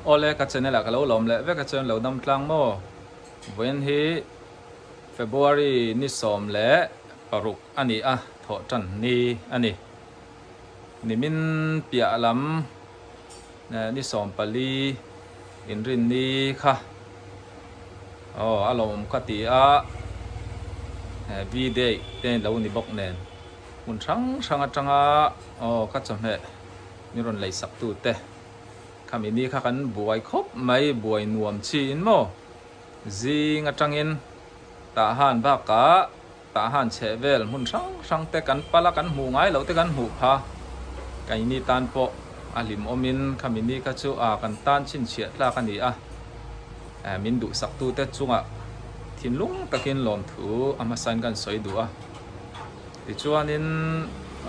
Awle ka channel ah ka lo lawm leh vek a chuan lo dam tlang maw? Vawiin hi February ni 16 a ni a, thawh tan ni a ni. Nimin piah lam ni 14 inrin ni kha aw a lawmawm ka ti a, V-day te lo ni bawk nen hmun hrang hrang atanga aw ka chawhmeh min rawn lei sak tute khami ni kha kan buai khawp mai buai nuam chi in maw zing atangin tah han bakah tah han chheh vel hmun hrang hrang te kan pal a kan hmuh ngai loh te kan hmuh pha keini tan pawh a hlim awmin khami ni kha chu a kan tan chhinchhiah tlak a ni a min duhsak tute chungah thinlung takin lawmthu a hmasain kan sawi duh a. Tichuanin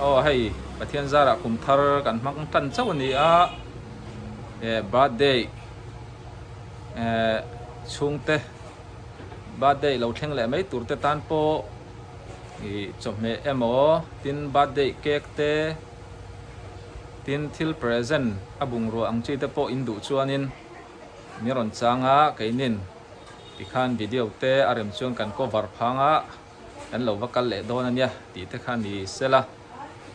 aw hei Pathian zarah kum thar kan hmang tan chauh a ni a, eh birthday eh chhungte birthday lo thleng leh mai tur te tan pawh ih chawhmeh emaw tin birthday cake te tin thil present a bungrua ang chi te pawh in duh chuanin min rawn chang a keinin tikhan video te a rem chuan kan cover phang a. Kan lo va kal leh dawn a nia tih te kha ni sela.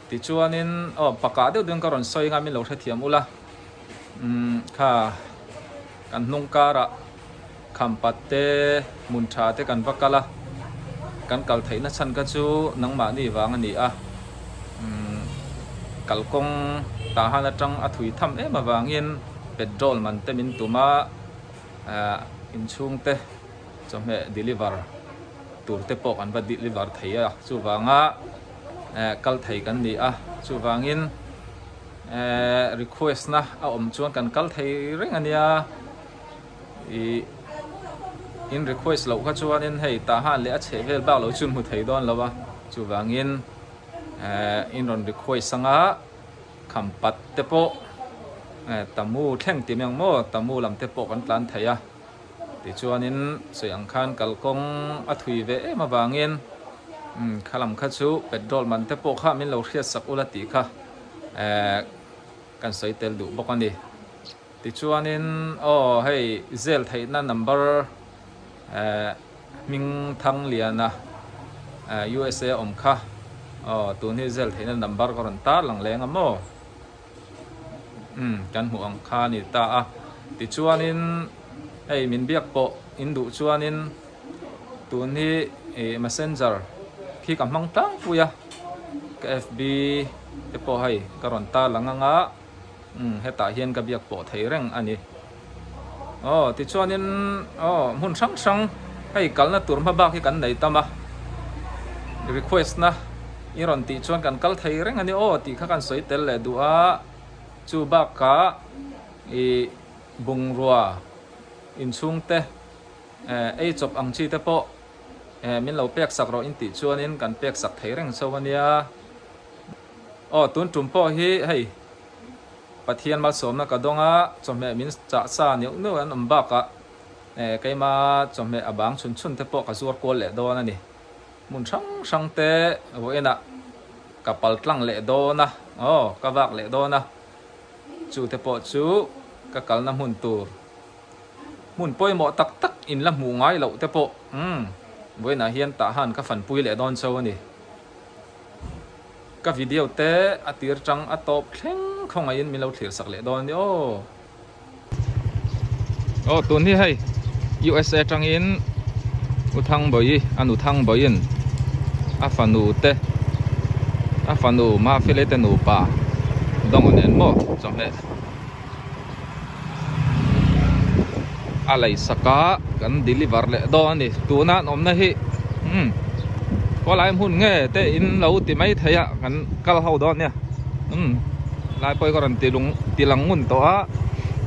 Tichuanin aw pakah deuh deuhin ka rawn sawi anga min lo hrethiam ula. Umm kha kan hnung karah khampat te hmun tha te kan va kal a, kan kal theihna chhan kha chu nangmahni vang a ni a. Umm kalkawng tah han atang a thui tham em avangin petrol man te min tum a, ah inchhungte chawhmeh deliver tur te pawh kan va deliver thei a chuvanga eh kal thei kan ni a chuvangin eh request na a awm chuan kan kal thei reng a nia ih in request loh kha chuanin hei tah han leh a chheh vel bak lo chu hmu thei dawn lo a chuvangin eh in rawn request anga khampat te pawh eh tamu thleng tih mai ang maw tamu lam te pawh kan tlan thei a. Tichuanin sawi ang khan kalkawng a thui ve em avangin kha lam kha chu petrol man te pawh kha min lo hriat sak ula tih kha kan sawi tel duh bawk a ni. Tichuanin aw hei zel theihna number hming thang liana USA awm kha aw tun hi zel theihna number ka rawn tar lang leng a maw? Umm kan hmuh ang kha a ni ta a tichuanin hei min biak pawh in duh chuanin tun hi ih messenger khi ka hmang tlangpui a ka fb te pawh hei ka rawn tar lang ang a umm hetah hian ka biak pawh thei reng a ni aw tichuanin aw hmun hrang hrang hei kalna tur hma bak hi kan nei tam a request na i rawn tih chuan kan kal thei reng a ni aw tih kha kan sawi tel leh duh a chu bakah ih bungrua inchhung te eh ei chawp ang chi te pawh eh min lo pek sak rawh in tih chuanin kan pek sak thei reng chauh a nia aw tun tum pawh hi hei. Pathian malsawmna ka dawng a, chawhmeh min chah sa neuh neuh an awm bakah eh keima chawhmeh a bang chhun chhun te pawh ka zuar kual leh dawn a ni. Hmun hrang hrang te vawiinah ka pal tlang leh dawn a, aw ka vak leh dawn a, chu te pawh chu ka kalna hmun tur hmun pawimawh tak tak in la hmuh ngai loh te pawh umm vawiinah hian tah han ka fanpui leh dawn chauh a ni. Ka video te a tir tang a tawp thleng khawngaihin min lo thlir sak leh dawn a ni aw. Aw tun hi hei USA tangin U Thangbawi a nu Thangbawiin a fanu te a fanu Mafile te nupa dawng nen maw chawhmeh a lei sak a kan deliver leh dawn a ni tuna an awmna hi umm khawlai hmun nge te in lo ti mai thei a kan kal ho dawn nia umm lai pawh hi ka rawn ti lung ti lang ngun tawh a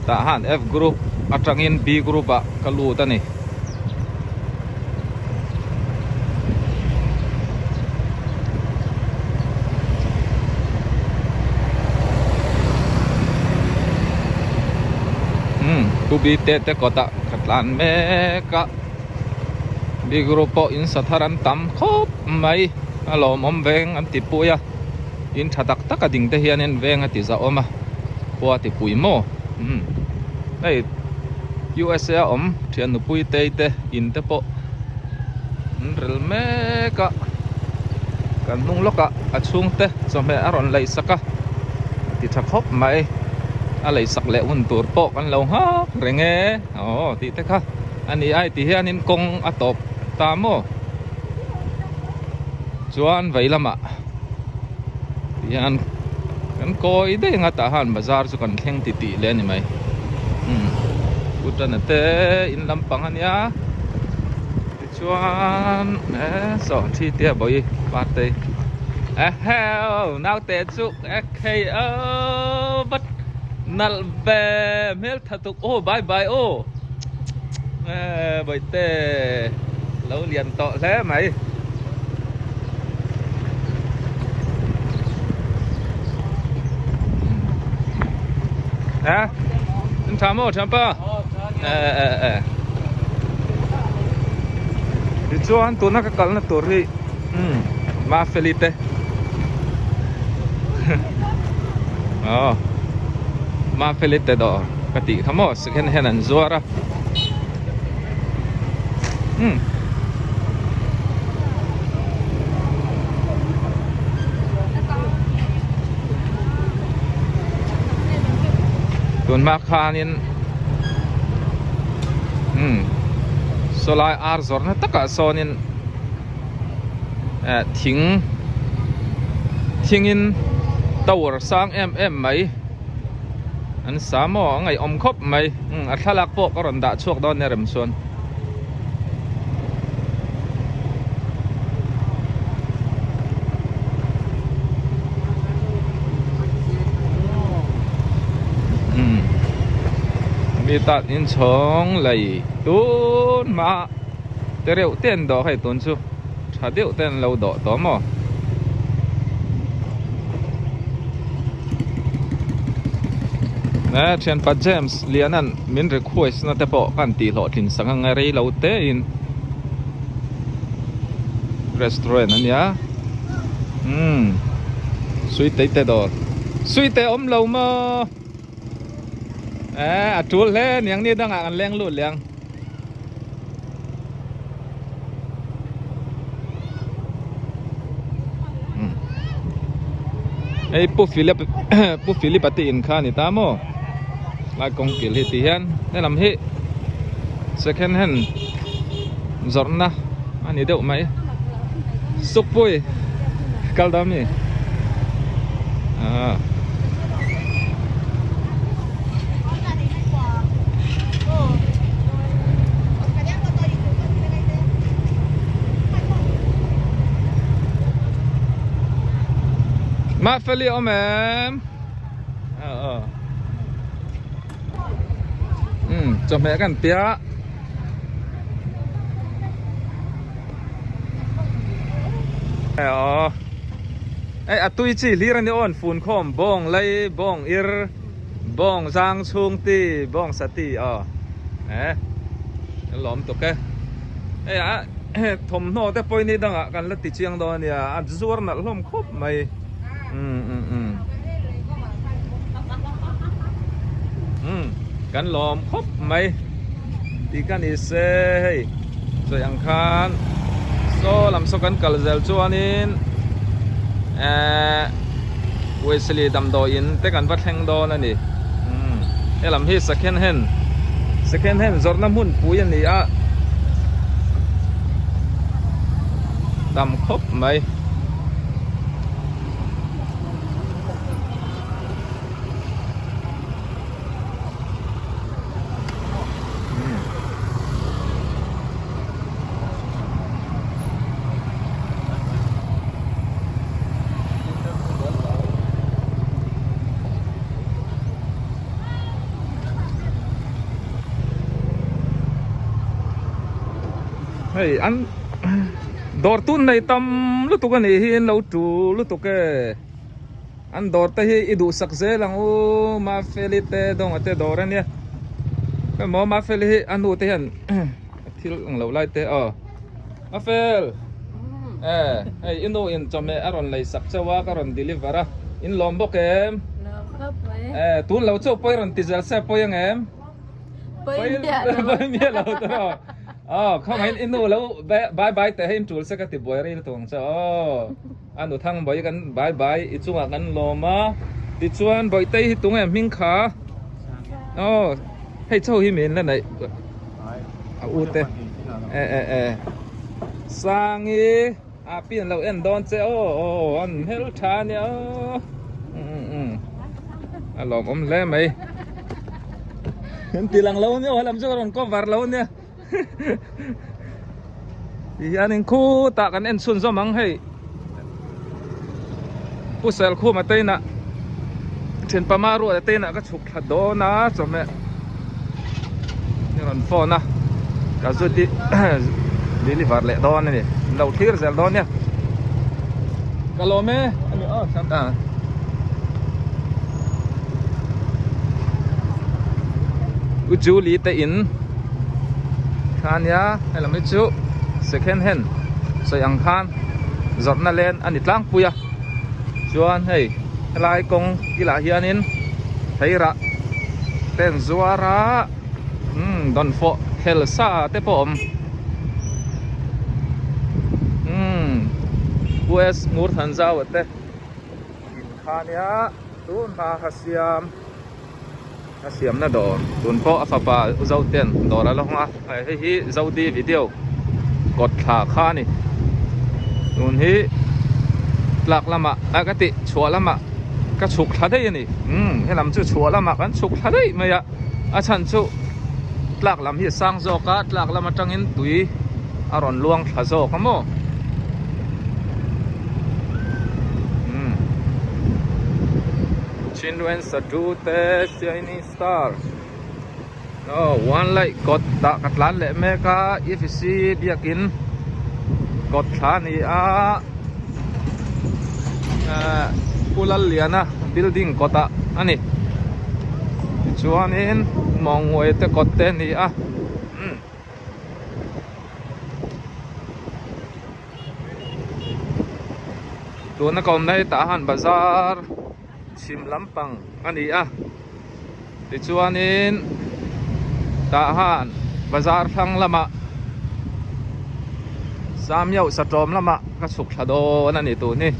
tah han F group atangin B group ah ka lut a ni. Umm pu bi te te kawtah ka tlan mek a bik ru pawh in sa thar an tam khawp mai a lawmawm veng an ti pui a in tha tak tak a ding te hianin veng a ti zahawm a khua ti pui maw umm. Hei USA a awm thian nupui tei te in te pawh an rel mek a kan hnung lawkah a chhungte chawhmeh a rawn laih sak a a ti tha khawp mai a laih sak leh hun tur pawh kan lo nghak reng e aw tih te kha a ni a ti hianin kawng a tawp ta maw chuan vei lamah ti hian kan kawi daih ang a tah khan bazar chu kan thleng ti tih leh a ni mai umm kutana te in lampang a nia tichuan e saw thi te a bawi parte eheu naute chu ekhei aw vat nalh ve hmeltha tuk aw bye bye aw e bawihte lo lian tawh hle mai. A in tha maw thianpa e e e tichuan tuna ka kalna tur hi umm Mafeli te aw Mafeli te dawr ka tih kha maw second hand an zuar a umm. Tun hma khanin umm sawlai ar zawrhna takah sawnin eh thing thingin tower sang em em mai an sa maw a ngaihawm khawp mai umm a thlalak pawh ka rawn dah chhuak dawn nia rem chuan. Mi tan inchhawng lei tun hma te reuh te an dawh hei tun chu tha deuh te an lo dawh tawh maw. Eh thianpa James Lianan min request na te pawh kan tih hlawhtlin sak ang a rei lo te in restaurant a nia umm suite te dawr suite awm lo maw eh a tul hle niang ni dangah kan leng lut leh ang. Hei Pu Philip Pu Philip a te in kha a ni ta maw lai kawng kil hi ti hian helam hi second hand zawrhna a ni deuh mai Sukpui kal dawn mi ah. Mafeli awm em? Ờ ờ. Ừ, chawhmeh kan tia. Ờ. Ei a tui chi hlir a ni aw an fun khawm bawng lei bawng ir bawng zang chhung ti bawng sa ti aw eh kan lawm tuk e hei a thawmhnaw te pawh ni dangah kan la ti chiang dawn a nia a zuar nalh hlawm khawp mai um um um um kan lawm khawp mai tih ka ni se hei sawi ang khan saw lam saw kan kal zel chuanin ehh Wesley damdawiin te kan va thleng dawn a ni umm helam hi second hand second hand zawrhna hmunpui a ni a tam khawp mai. Hei an dawr tun nei tam lutuk a nih hi an lo tu lutuk e. An dawr te hi i duhsak zel ang u Mafeli te Dawnga te dawr a nia emaw Mafeli hi a nu te hian a thil ang lo lai te aw Mafel e hei i nu in chawhmeh a rawn lei sak chauh a ka rawn deliver a in lawm bawk em Lawm khawp mai e tun lo chauh pawh i rawn ti zel se pawi ang em. Pawi miah lo te aw. Aw khawngaihin i nu lo bye bye teh hei in tul se ka ti buai rei lutuk ang che aw. A nu thang bawi kan bye bye i chungah kan lawm a. Tichuan Bawihtei hi tunge hming kha? Aw hei chho hi min la neih a u te. E e e Sangi a pi an lo en dawn che aw aw an hmel tha a nia aw. A lawmawm hle mai. An ti lang lo nia aw helam chu ka rawn cover lo nia. Ti hianin khutah kan en chhun zawm ang hei Pu Selkhuma te inah thianpa Maruata te inah ka chhuk thla dawn a chawhmeh ni rawn phone a ka zu di deliver leh dawn a ni an lo thlir zel dawn nia ka lawm e ani aw a. U Julie te in kha ania helam hi chu second hand sawi ang khan zawrhna len a ni tlangpui a chuan hei helai kawng kilah hianin theirah te an zuar a umm dawnfawh khel sa te pawh a awm umm US Ngurthanzau te. In kha nia tun hma kha siam a siamna dawr tun pawh a fapa Zoten dawr a la hawng a hei hi Zodi video kawt thla kha a ni tun hi tlak lamah a ka tih chhuah lamah ka chhuk thla daih a ni umm helam chu chhuah lamah kan chhuk thla daih mai a a chhan chu tlak lam hi a sang zawk a tlak lam atangin tui a rawn luang thla zawk a maw. Chinwen Sadu te Shining Star oh one light kawt dah ka tlan leh mek a EFC biakin kawt thla a ni a eh Pu Lalliana building kawtah a ni tichuanin Mawnghuai te kawt te a ni a. Tuna ka awmna hi tah han bazar chhim lampang a ni a tichuanin tah han bazar thlang lamah Samyauh satawm lamah ka chhuk thla dawn a ni tun hi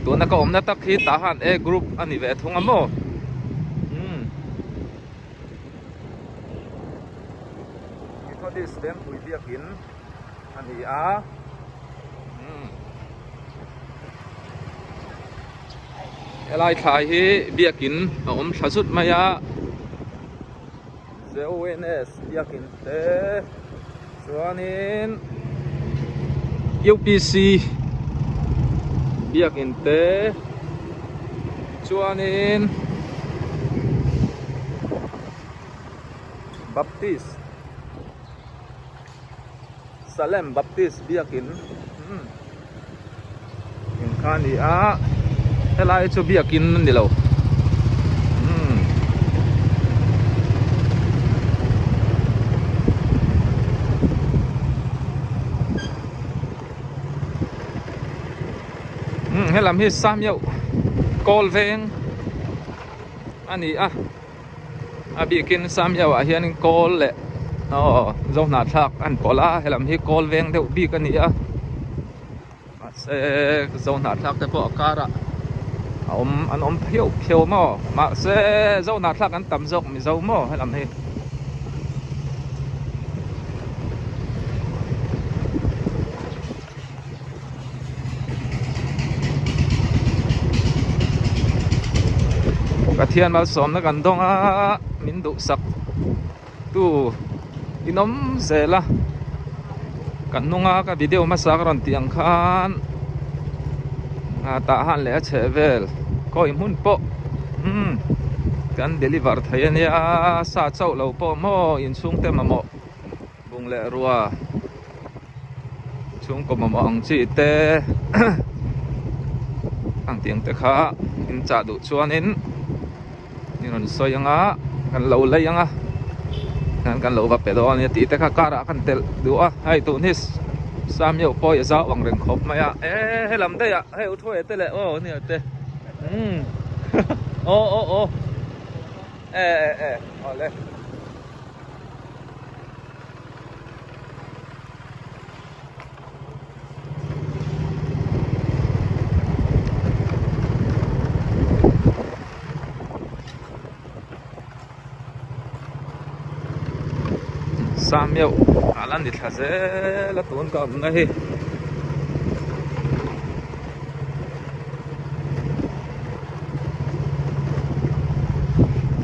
tuna ka awmna tak hi tah han A group a ni ve thung a maw umm. Methodist Lengpui biakin a ni a umm helai thlai hi biakin a awm thla zut mai a ZONS biakin te chuanin UPC biakin te chuanin Baptist Salem Baptist biakin umm in kha a ni a helai chu biakin a ni lo umm umm helam hi Samyauh kawl veng a ni a. A bikin Samyauh ah hianin kawl leh aw Zohnahthlak an pawlh a helam hi kawl veng deuh bik a ni a mahse Zohnahthlak te pawh a karah a awm an awm pheuh pheuh maw mahse Zohnahthlak an tam zawk Mizo maw helam hi. Pathian malsawmna kan dawng a min duhsak tu in awm zel a kan hnung a ka video hmasa ka rawn tih ang khan ah tah han leh a chheh vel khawi hmun pawh umm kan deliver thei a nia sa chauh lo pawh maw inchhungte mamawh. Bung leh rua chhungkaw mamawh ang chi te ang tiang te kha in chah duh chuanin i rawn sawi ang a kan lo lei ang a hian kan lo va pe dawn a nia tih te kha car ah kan telh duh a hei tun hi Samyeuh pawh hi a zau ang reng khawp mai a e helam daih ah hei u thuai te leh aw nia te umm aw aw aw e e e awle. Sameuh a la ni thla zel a tun ka awmna hi.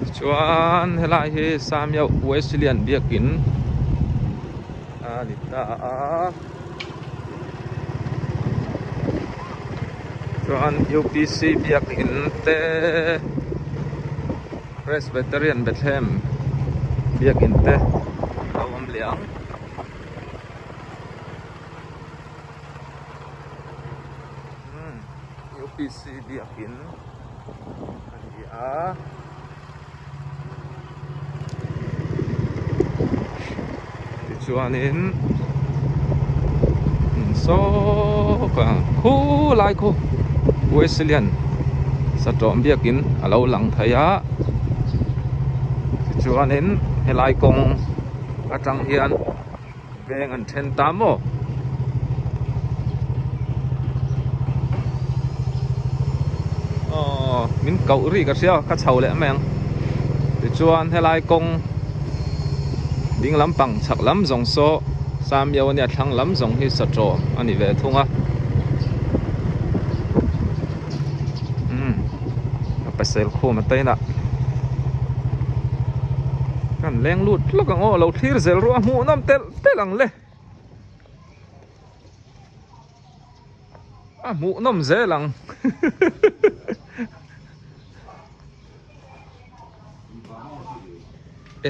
Tichuan helai hi Sameuh Wesleyan biakin a ni ta a. Chuan UPC biakin te Presbyterian Bethlehem biakin te a awm leh ang. UPC biakin a ni a. Tichuanin saw ka khulai khu Wesleyan satawm biakin a lo lang thei a tichuanin helai kawng atang hian Veng an then ta maw? Aw min koh ri ka hria ka chho leh mai ang tichuan helai kawng ding lampang chhak lam zawng saw Samio ania thlang lam zawng hi Satrawm a ni ve thung a umm a pasel khum a tainah kan leng lut lawk ang aw lo thlir zel ruah a hmuh nawm telh telh ang le a hmuh nawm zel ang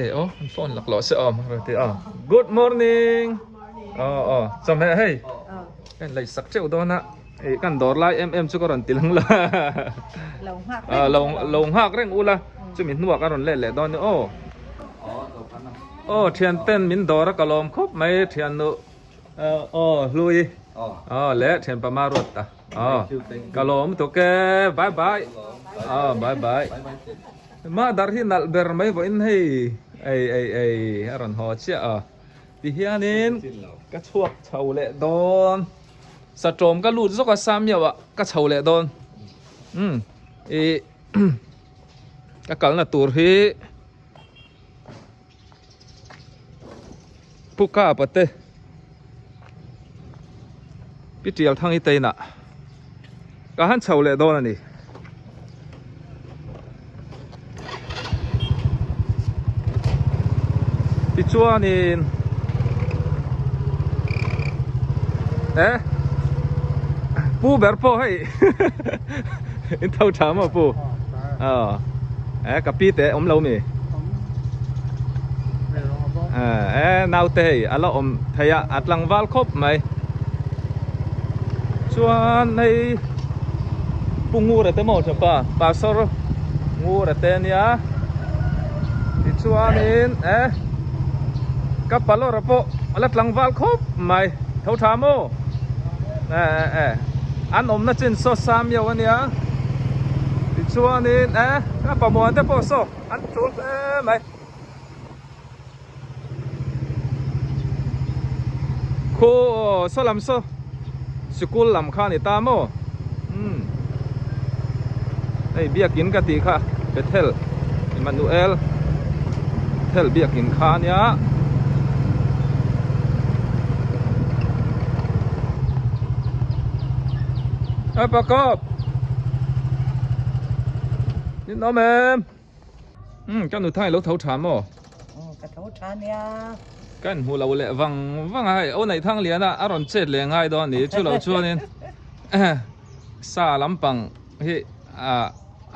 e aw an phone lak lawh se awm a ti a good morning aw aw chawhmeh hei kan lei sak teuh dawn a ih kan dawr lai em em chu ka rawn ti lang la lo lo nghak reng ula chumi hnuah ka rawn let leh dawn ni aw aw thian ten min dawr a ka lawm khawp mai thiannu aw hlui aw leh thian pama ruat ta. Aw ka lawm tuk e bye bye aw bye bye mah dar hi nalh ber mai vawiin hei ei ei ei a rawn haw chiah a tihianin ka chhuak chho leh dawn satawm ka lut zawk a samiau ah ka chho leh dawn umm ih ka kalna tur hi Pu Kapa te Pi Tial Thangi te inah ka han chho leh dawn a ni. Tichuanin e Pu ber pawh hei in tho tha maw Pu? Aw e ka pi te awm lo mi? E naute hei a la awm thei a a tlangval khawp mai chuan hei pu ngura te maw tha pa pastor ngura te ania tichuanin e ka palawra pawh a la tlangval khawp mai tho tha maw e e e an awmna chin saw sam io ania tichuanin e ka pamuan te pawh saw an tul hle mai. Khu aw saw lam saw sikul lam kha a ni ta maw umm hei biakin ka tih kha Bethel Emmanuel Bethel biakin kha a nia. Apa kawp in awm em? Umm ka nutha ilo tho tha maw? Umm ka tho tha nia. Ka inhmu lo leh vang vang a hei aw neih thang lian a a rawn chet leh ngai dawn a ni chu lo chuanin sa lampang hi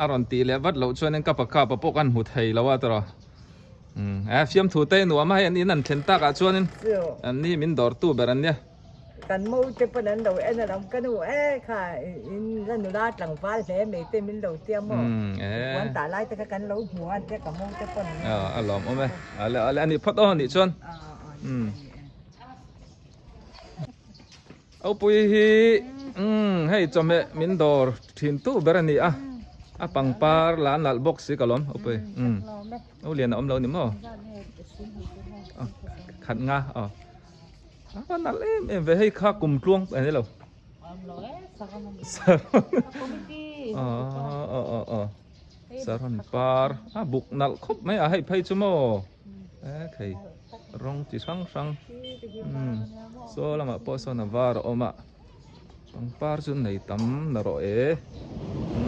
a rawn tih leh vat loh chuanin ka pakha pa pawh kan hmu thei lo a tawrh umm e fiamthu te nuam a hei an in an thlen takah chuanin an ni min dawrtu ber an nia. Kan mo te pawn an lo en alawm ka nu e kha in la nula tlangval hle mai te min lo tia maw puan tah lai te kha kan lo hmu a tia ka mo te pawn a lawm awm e ale ale ani phawt aw anih chuan Opui hi hei chawhmeh min dawr thin tu ber ani a a pangpar la a nalh bawk si ka lawm Opui o lian a awm lo ni maw khat nga aw. A nalh em em ve hei kha kum tluang a ni lo. Saron par a buk nalh khawp mai a hei phei chu maw. E thei rawng chi hrang hrang umm saw lamah pawh sawn a var a awm a pangpar chu nei tam na rawh e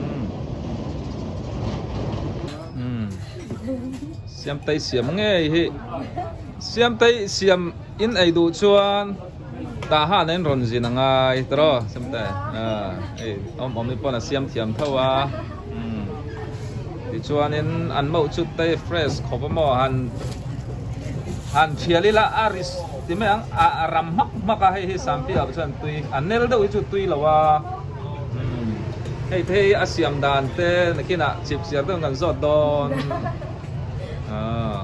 umm umm siamtei siam ngei hi siamtei siam in ei duh chuan tah han a in rawn zin a ngai tawh siamtei ah hei awm awm hi pawn a siam thiam tho a umm tichuanin an mauh chu tei fresh khawp a maw han han thial ila a ri ti mai ang a ram hmak hmak a hei hi sampi ah chuan tui a nel deuh hi chu tui lo a umm hei te hi a siam dan te nakinah chip chiar deuhin kan zawt dawn ah.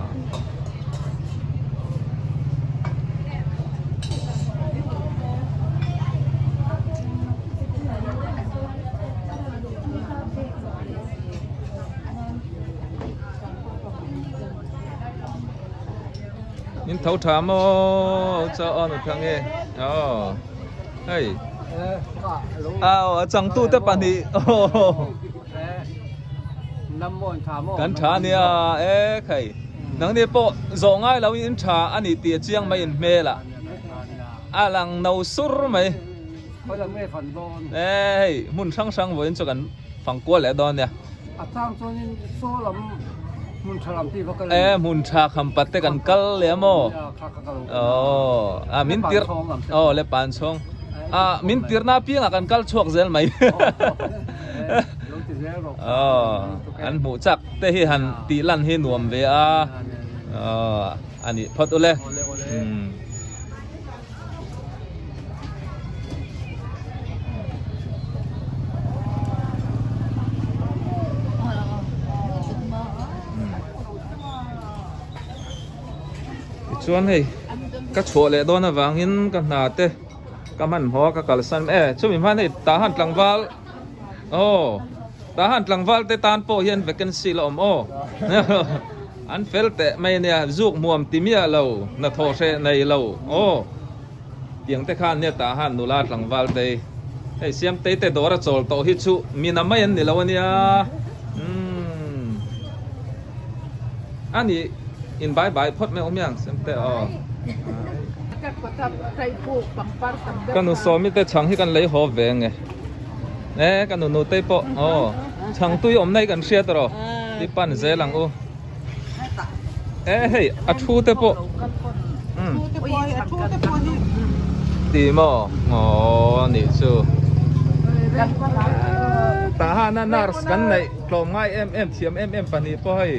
In tho tha maw chaw aw nu thang e aw hei aw a changtu te pahnih kan tha ania e khai nangni pawh zawh ngai lo in tha a ni tih a chiang mai in hmel ah a lang no sur mai. E hei hmun hrang hrang vawiin chu kan fang kual leh dawn nia. A chang chuanin saw lam hmun tha lam tih va kal E hmun tha kham pat te kan kal leh a maw? Aw a min tir aw le pan chhawng a min tirna apiangah kan kal chhuak zel mai. Aw an hmuh chak te hi han tih lan hi nuam ve a aw a nih phawt ule. Tichuan hei ka chhuah leh dawn avangin ka hna te ka hmanhmawh a ka kalsan e chumi hman hei tah han tlangval aw tah han tlangval te tan pawh hian vacancy la awm aw an fel teh mai ania zuk hmuam ti miah lo hnathawh hreh nei lo aw tiang te khan nia tah han nula tlangval te hei siamtei te dawr a chawl tawh hi chu mina mai an ni lo ania umm ani in bai bai phawt mai awm ang siamte aw ka nu sawmi te chhang hi kan lei haw ve nge e ka nu nute pawh aw chhang tui awm na hi kan hriat rawh ti pan zel ang u e hei a thu te pawh ti maw aw nih chu tah hana nurse kan neih tlawm ngai em em thiam em em pahnih pawh hei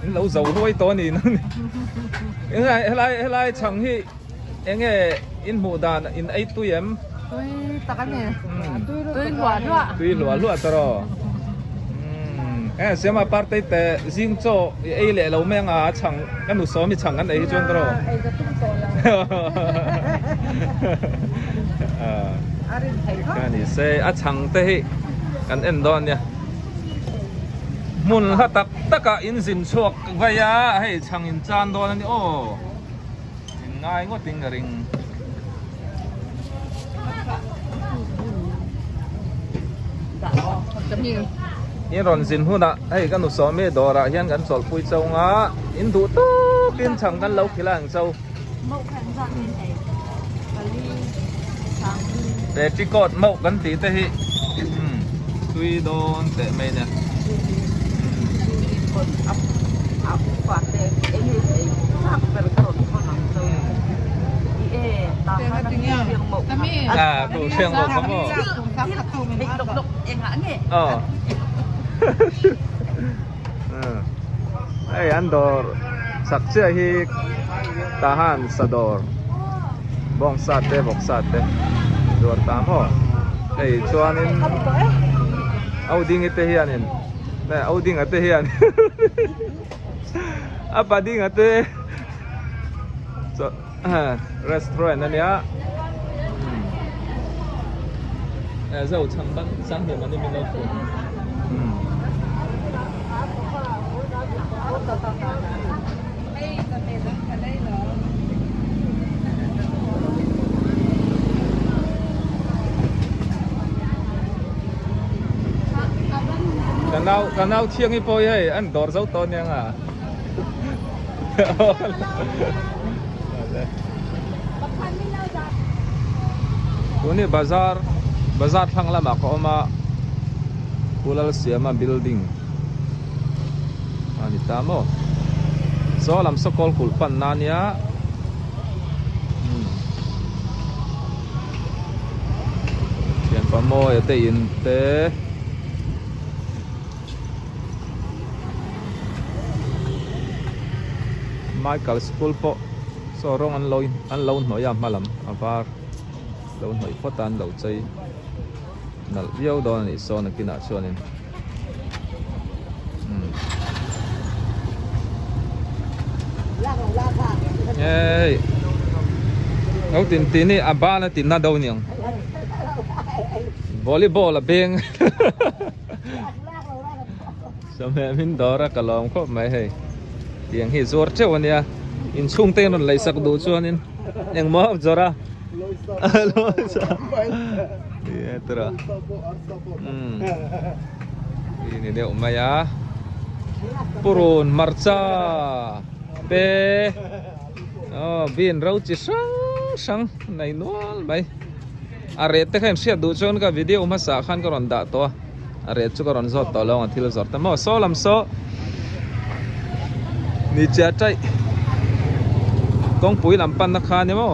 in lo zo huai tawh a ni helai helai helai chhang hi enge in hmuh dan in ei tui em tui tak a ni tui hluah hluah tui hluah hluah ta rawh e siama partei te zing chaw i ei leh lo mai anga chhang ka nu sawm i chhang kan ei hi chuan ta rawh ei ka tum tawh lo a rin theih khawp ka ni se a chhang te hi kan en dawn nia hmun hla tak takah in zin chhuak vai a hei chhang in chan dawn a ni aw. In ngai ngawt in ka ring. In rawn zin hunah hei ka nu sawmi dawrah hian kan chawlhpui chauh nga in duh tawkin chhang kan lo khilh a ang chauh. Petticoat mauh kan tih te hi tui dawn teh mai nia. Hei an dawr chak chiah hi Tahan sa dawr bawngsa te vawksa te zuar ta maw hei chuanin Audingi te hianin Audinga te hian a padinga te restaurant a nia zo chhang ban sang hnem an ni min lo phun Ka nau ka nau thiangi pawh hi hei an dawr zo tawh aniang a. Tuni bazar bazar thlang lamah ka awm a Pu Lalsiama building a ni ta maw saw lam saw kawl kulh pan na nia umm thianpa mawi a te in te. Michael school pawh saw rawng an lo an lo hnawih a hma lam a var lo hnawih phawt a an lo chei nalh viau dawn a nih saw nakinah chuanin umm hei lo tin tin hi a ban a tinna do niang volleyball a beng. Sawmheh min dawr a ka lawm khawp mai hei tiang hi zuar teuh ania inchhung te in rawn lei sak duh chuanin engmaw a zawrh a tura umm hi ni deuh mai a purun hmarcha te aw bean ro chi hrang hrang nei nual mai. A ret te kha in hriat duh chuan ka video hmasa ah khan ka rawn dah tawh a, a ret chu ka rawn zawt tawh lo ang a thil zawrh ta maw. Saw lam saw ni chiah taih kawngpui lam panna kha a ni maw.